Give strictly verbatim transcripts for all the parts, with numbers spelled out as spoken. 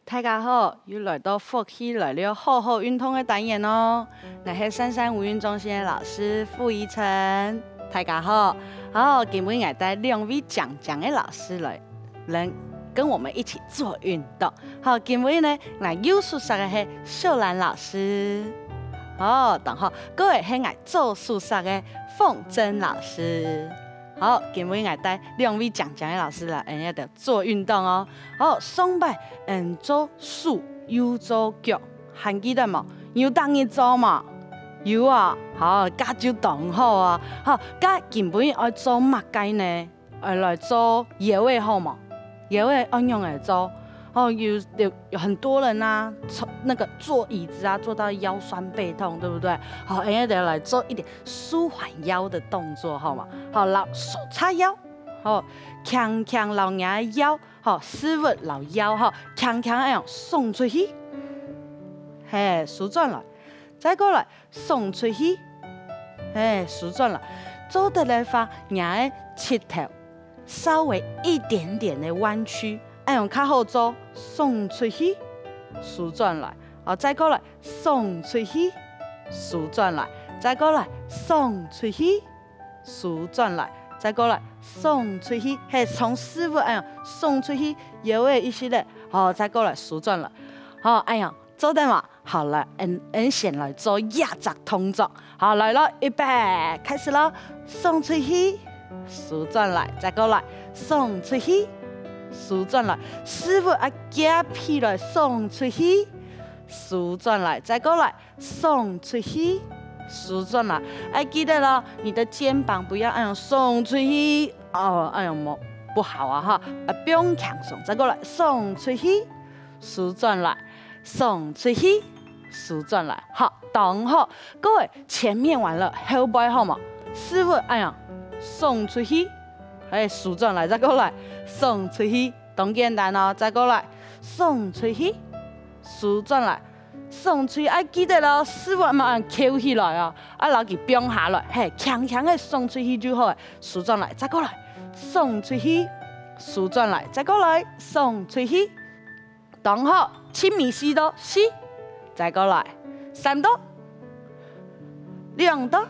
大家好，又來到福氣來了好好運動个單元哦。𠊎係姍姍無韻中心个老師傅怡晨。大家好，好，今晡日𠊎帶兩位靚靚个老師來，能跟我們一起做運動。好，今晡日呢，𠊎右手上个係秀蘭老師。哦，當好，過來係𠊎左手上个鳳珍老師。好，今晡日𠊎帶兩位靚靚个老師來，𠊎兜做運動哦。好，上擺，嗯，做手又做腳，還記得無？有逐日做無？有啊，好，該就當好啊。好，該今晡日愛做麼个呢？愛來做腰仔好無？腰仔愛仰仔做？哦，有有有很多人啊，從那個坐椅子啊，坐到腰痠背痛，對不對？好，𠊎兜來做一點舒緩腰的動作，好嗎？好，摎手叉腰，好，輕輕摎若个腰，好，屎朏摎腰，好，輕輕恁樣送出去，嘿，收轉來，再過來，送出去，嘿，收轉來，做得个話，若个膝頭稍微一點點的彎曲，恁樣較好做，送出去，收轉來，好，再過來，送出去，收轉來，再過來，送出去。 收轉來，再過來，送出去，嘿，從屎朏恁樣送出去，腰仔一息仔，好，再過來收轉來，好，恁樣做得無？好了，𠊎𠊎先來做這隻動作，好，來囉，預備，開始囉，送出去，收轉來，再過來，送出去，收轉來，屎朏啊夾起來，送出去，收轉來，再過來。 送出去，收轉來。愛記得囉，你的肩膀不要恁樣送出去，哦，恁樣無不好啊哈，啊，放輕鬆，再過來，送出去，收轉來，送出去，收轉來，好，當好。各位，前面完了，後背好無？屎朏恁樣，送出去，哎，收轉來，再過來，送出去，當簡單哦，再過來，送出去，收轉來。 送出去愛記得囉，屎朏毋好翹起來哦，愛摎佢放下來，嘿，輕輕仔送出去就好了。收轉來，再過來，送出去，收轉來，再過來，送出去。當好，盡尾四到，四，再過來，三到，兩到，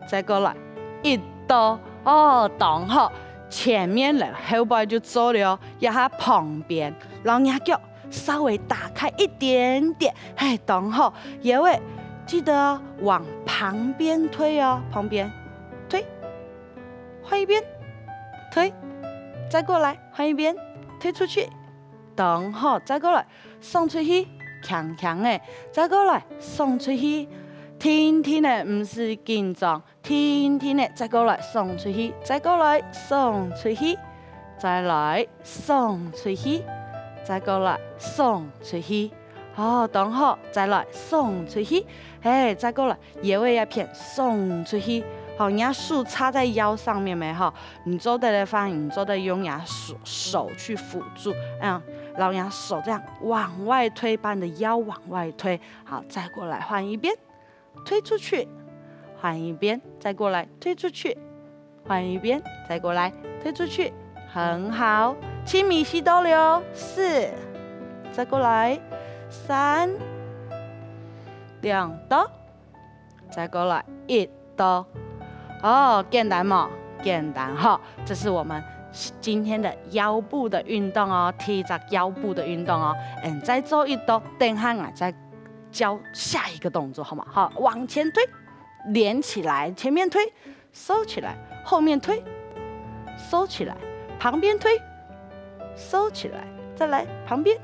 再過來，一到，哦，當好，前面了，後背就做了，這下旁邊，摎若腳稍微打開一點點，嘿，當好，腰仔，記得哦，往旁邊推哦，旁邊，推，換一邊，推，再過來，換一邊，推出去，當好，再過來，送出去，輕輕仔，再過來，送出去，定定仔，毋使緊張。 定定仔，再過來，送出去，再過來，送出去，再來，送出去，再過來，送出去。哦，當好，再來，送出去。嘿，再過來，腰仔這片送出去。好，你个手叉在腰上面沒？哈，你做得个話，你做得用你个手手去輔助，嗯，然後你个手這樣往外推，把你的腰往外推。好，再過來換一邊。 推出去，換一邊，再過來，推出去，換一邊，再過來，推出去，很好。盡尾四到了，四，再過來，三，兩到，再過來，一到。哦，簡單無？簡單哈。這是我們今天的腰部的運動哦，第一隻腰部的運動哦。嗯，再做一到，等下𠊎再 教下一個動作，好嗎？好，往前推，連起來，前面推，收起來，後面推，收起來，旁邊推，收起來，再來旁邊。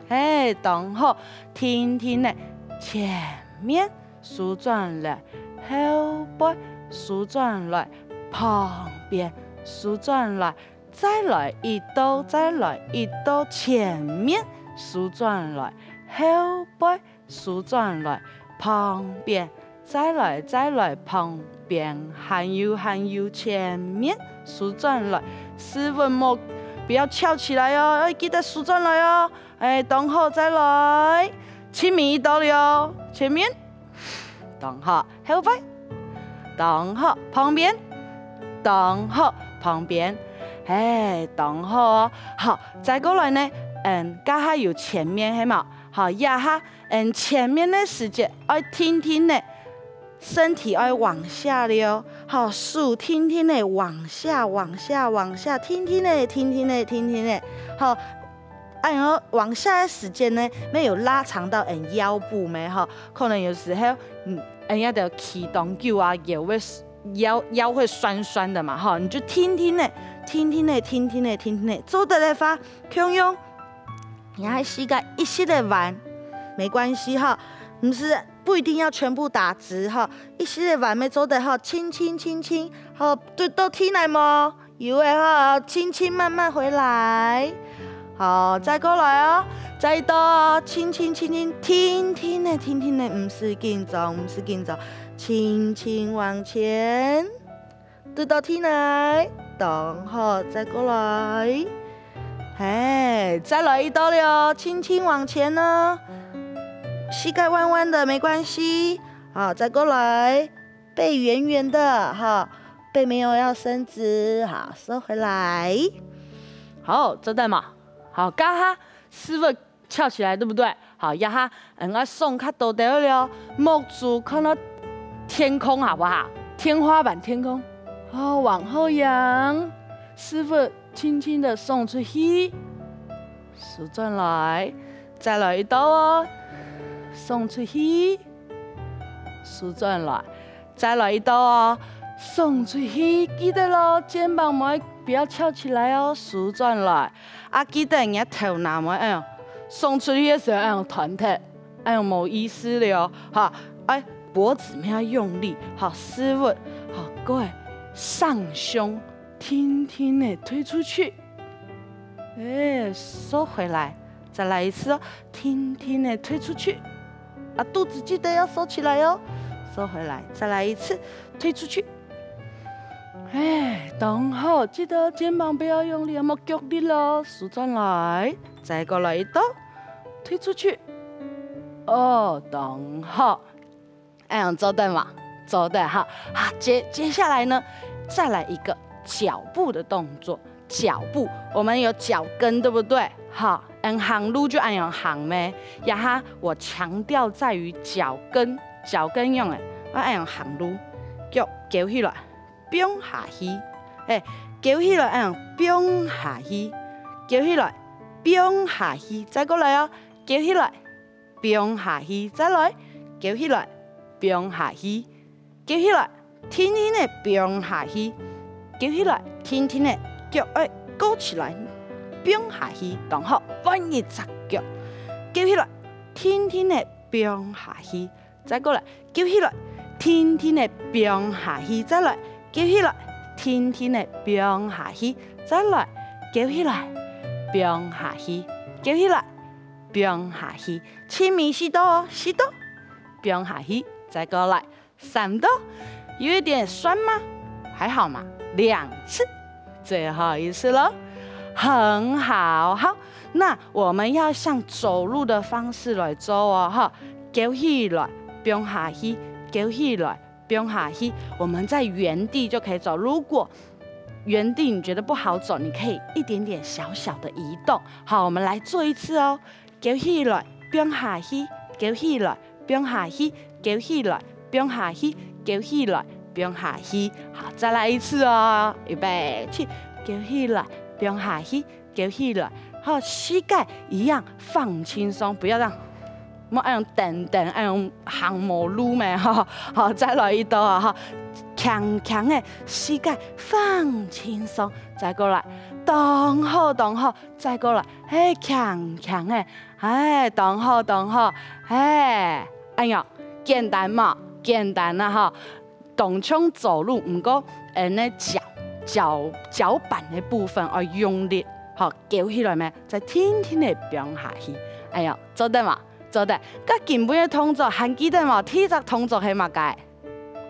嘿，當好，定定仔，前面收轉來，後背收轉來，旁邊收轉來，再來一到，再來一到，前面收轉來，後背 收轉來，旁邊，再來，再來，旁邊，還有，還有，前面，收轉來，屎朏莫，不要翹起來哦，要記得收轉來哦。哎，當好，再來，盡尾到了，前面，當好，後背，當好，旁邊，當好，旁邊，嘿，當好哦。好，再過來呢，嗯，這下有前面係無？好，這下，嗯，前面个時節愛定定仔，身體愛往下溜，好，手定定仔往下、往下、往下，定定仔、定定仔、定定仔，好，恁樣往下个時間呢，乜有拉長到嗯腰部無？好，可能有時候，嗯，嗯，愛企當久啊，腰會腰腰會酸酸的嘛，哈，你就定定仔，定定仔，定定仔，定定仔，做得个話，共樣，你還膝蓋一息仔彎，沒關係哈，毋係不一定要全部打直哈，一息仔彎乜做得哈，輕輕輕輕，好，對，到地泥無？有个哈，輕輕慢慢回來。好，再過來哦，再一到，輕輕輕輕，定定仔，定定仔，毋使緊張，毋使緊張，輕輕往前，對到地泥，當好，再過來。嘿，再來一到了哦，輕輕往前哦。膝蓋彎彎的沒關係，好，再過來。 背圓圓的哈，背沒有要伸直，好，收回來。好，做得無？好，這下屎朏翹起來，對不對？好，這下，嗯，愛鬆較多兜了，目珠看到天空，好不好？天花板、天空。好，往後仰，屎朏輕輕的送出去，收轉來，再來一到哦，送出去，收轉來。 再來一到哦，送出去，記得咯，肩膀莫不要翹起來哦，收轉來。啊，記得你个頭那莫恁樣，送出去个時候恁樣斷忒，恁樣無意思了哦。哈，哎，脖子乜愛用力，哈，屎朏，哈，各位，上胸，定定仔推出去。 哎，收回來，再來一次哦，定定仔推出去。啊，肚子記得要收起來哦，收回來，再來一次，推出去。哎，當好，記得肩膀不要用力，莫用力咯，收轉來，再過來一到，推出去。哦，當好。 恁樣做得嗎？做得哈。好，接接下來呢，再來一個腳步的動作。腳步，我們有腳跟，對不對？好，嗯，行路就恁樣行咩？這下我強調在於腳跟，腳跟用个，愛恁樣行路，腳勾起來，放下去，哎，勾起來，恁樣放下去，勾起來，放下去，再過來哦，勾起來。 放下去，再來，勾起來，放下去，勾起來，定定仔放下去，勾起來，定定仔，腳愛勾起來，放下去，當好，換一隻腳，勾起來，定定仔放下去，再過來，勾起來，定定仔放下去，再來，勾起來，定定仔放下去，再來，勾起來，放下去，勾起來，放下去。 盡尾四到哦，四到，放下去，再過來，三到，有一點痠嗎？還好嗎？兩次，最後一次了，很好。好，那我們要像走路的方式來做哦，哈，勾起來，放下去，勾起來，放下去，我們在原地就可以走。如果原地你覺得不好走，你可以一點點小小的移動。好，我們來做一次哦。 勾起來，放下去，勾起來，放下去，勾起來，放下去，勾起來，放下去。好，再來一次哦，預備，起，勾起來，放下去，勾起來。好，膝蓋一樣放輕鬆，不要這樣，莫恁樣蹬蹬，恁樣行無路咩，哈。好，再來一到啊，哈，輕輕个，膝蓋放輕鬆，再過來，當好，當好，再過來，嘿，輕輕个， 哎，當好，當好，哎，哎呀，簡單嘛，簡單啊哈。當像走路，毋過，呃，該腳，腳，腳板个部分愛用力，好，勾起來咩，再定定仔放下去。哎呀，做得嘛，做得。該今晡个動作還記得無？第一隻動作係麼个？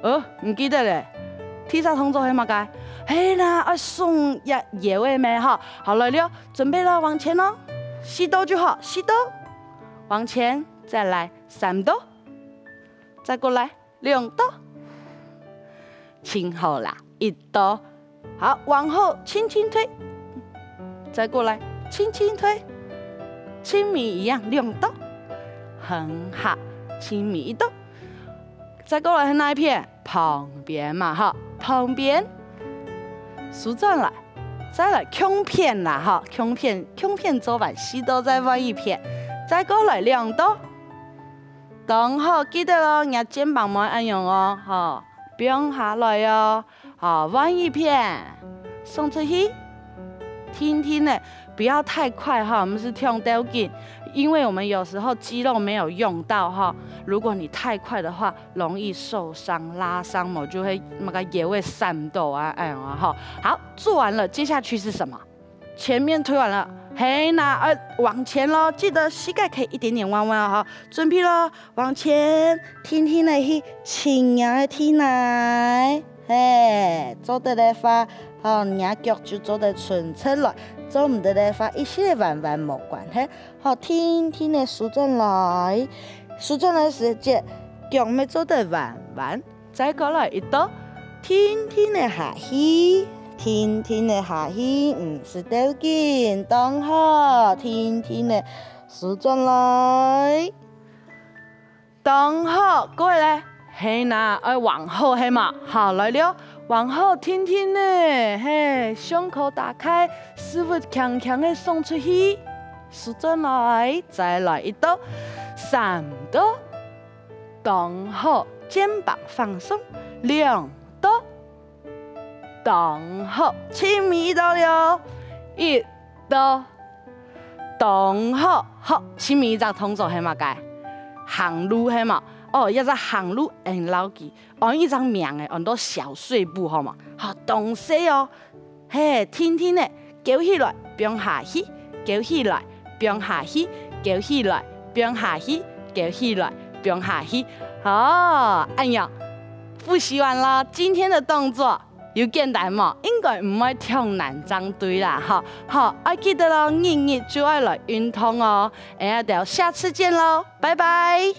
哦，毋記得咧。第一隻動作係麼个？係啦，愛鬆一腰仔咩吼。好，來了，準備了，往前哦。四到就好，四到。往前，再來，三到。再過來，兩到。盡好啦，一到。好，往後輕輕推，再過來，輕輕推，輕微一樣，兩到，很好，輕微一到。再過來係哪一片？旁邊嘛，哈，旁邊，收轉來，再來共片啦，哈，共片，共片做完，四到再換一片，再過來兩到。當好，記得哦，若肩膀毋好恁樣哦，吼，放下來哦。 好，換一片，送出去，定定仔，不要太快哈，毋使忒鬥緊，因為我們有時候肌肉沒有用到哈，如果你太快的話，容易受傷拉傷嘛，就會那個腰會閃到啊，哎呀哈。好，做完了，接下去是什麼？ 前面推完了，係啦，愛往前咯，記得膝蓋可以一點點彎彎哦，哈，準備咯，往前，定定仔去，輕輕仔地泥，係，做得个話，吼，若腳就做得伸直來，做毋得个話，一息彎彎無關係，好，定定仔收轉來，收轉來時節，腳乜做得彎彎。 再過來一到，定定仔下去，定定仔下去，毋使鬥緊，當好，定定仔收轉來，當好，過來咧，係啦，愛往後係嘛？好，來了，往後定定仔，係，胸口打開，屎朏輕輕仔送出去，收轉來，再來一到，三到， 當好，肩膀放鬆，兩到，當好，盡尾一到了，一到，當好，好，盡尾一隻動作係麼个？行路係無？哦，這隻行路恁牢記，安一隻名仔，安到小碎步好無？好，當細哦。 係，定定仔，勼起來，放下去，勼起來，放下去，勼起來，放下去，勼起來，放下去。好，恁樣，複習完了，今天的動作有簡單無？應該毋會忒難正對啦，吼。好，愛記得咯，日日就愛來運動哦。𠊎兜下次見咯，拜拜。